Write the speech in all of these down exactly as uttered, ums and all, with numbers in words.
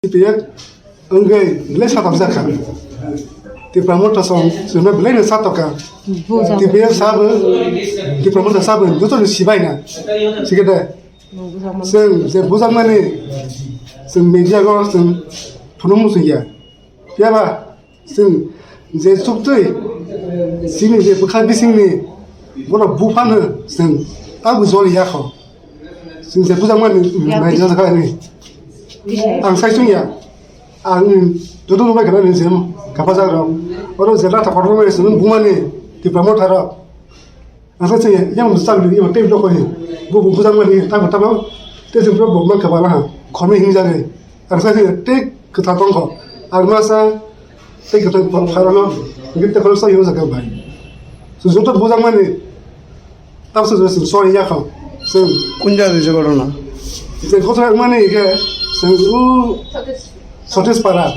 T P F wngwi belai satok jakha. Tipra Motha song chwngno belaino satokha. T P F sabo, Tipra Motha sabo jotono sibaina. Sikhe de. Chwng je bujakmani, chwng media go chwng phunukmung chwngya. Phiyaba chwng je chuktwi chini je bwkha bisingni borok buphano chwng abo joli yakho. Chwng je bujakmani media go ni. Ang sai chwngya. Ang joto nubai khana ni jem kapha jagrok. Oro je latha kotor bai chwng bumani Tipra Motha rok. Asa se yang chak di yang tei doko ni. Bu bu bujang mani ta ta ba. Te se bro bo man ka bala ha. Khome hing jare. Asa se tei kwtha tong kho. Ar ma sa tei kwtha pharano. Ngi te khol sa yo sa ka bai. Su joto bujang mani. Tam su su so ya kho. Su Kun jaga ni jaga na? Se khotha mani ke se u Sotis para.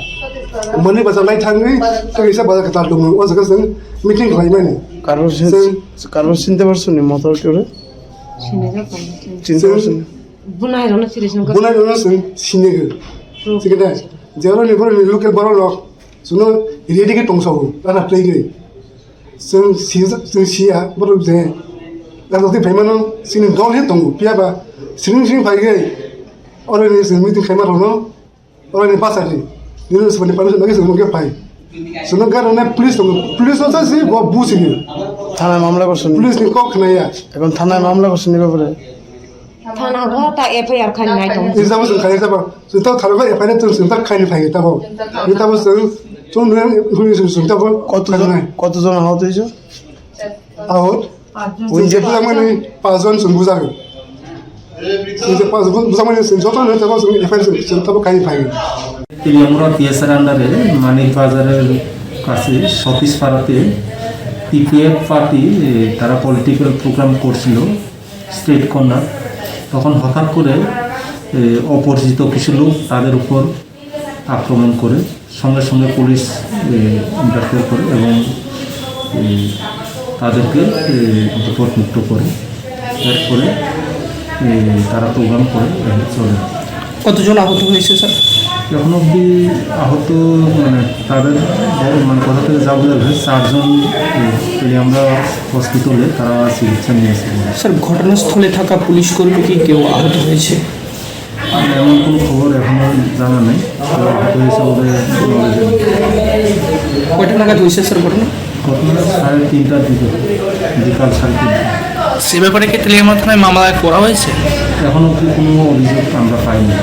Mani bazar lai thangwi, tei kaisa bazar kwtal tongo. O jaga chwng meeting khlaimani. Karbo sin-, Chwng karbo sinte parsoni motor kore? Sinte Chwng parsoni. Bunai rono siri sini. Bunai rono chwng sinigwi. Sikida, jeroni boroni local borok rok, chwngno ready khe tongsago, rana plengwi. Chwng si-, chwng siya, borok je, rana twi phaimano, chini dol he tongo, phiyaba, siring siring phaigwi, oroni chwng meeting khlaima rono, Oro ni basa di. Nini sumani permission lagi sumani ke pai. Sumani ke rana police tongo. Police no sa si bo busi ni. Thana mamla ko suni. Police ni kok khna ya. Ekon thana mamla ko suni ko pore. Thana go ta F I R khan nai tong. Isa bo sung khai sa ba. Su ta tharo ko F I R tun sung ta khai ni phai ta bo. Ni ta bo sung tun ne huni sung sung ta bo. Koto jon, koto jon ahot hoijo? Ahot. Chwng je bujakmani paanch jon chwng bujago. Chwng je paanch jon bujakmani chwng joto no tabo chwng F I R chwng, chwng tabo kaini phai. Teliamura PSR আন্ডারে মানিক বাজারের কাছে সতীশ পাড়াতে TPF party, এ, তারা political programme করছিল street corner. তখন হঠাৎ করে, এ, অপরিচিত কিছু লোক তাদের উপর আক্রমণ করে সঙ্গে সঙ্গে পুলিশ, এ, ইন্টারফেয়ার করে এবং, এ, তাদেরকে, এ, বিপদমুক্ত করে। এরপরে, এ, তারা প্রোগ্রাম করে, এ, চলে। কতজন আহত হয়েছে, স্যার? এখন অবধি আহত, মানে, তাদের বড়, মানে, কথা থেকে যা বোঝা যায়, চারজন, এ, তেলিয়ামুড়া হসপিটালে তারা চিকিৎসা নিয়েছে। স্যার, ঘটনাস্থলে থাকা পুলিশ কর্মী কি কেউ আহত হয়েছে? এমন কোনো খবর এখনো জানা নেই। তো হয়তো এসে ওদের নলেজে নেই। কয়টা নাগাদ হয়েছে, স্যার, ঘটনা? ঘটনা সাড়ে তিনটার দিকে, বিকাল সাড়ে তিনটা। সে ব্যাপারে কি তেলিয়ামুড়া থানায় মামলা করা হয়েছে? এখনো অবধি কোনো অভিযোগ আমরা পাইনি।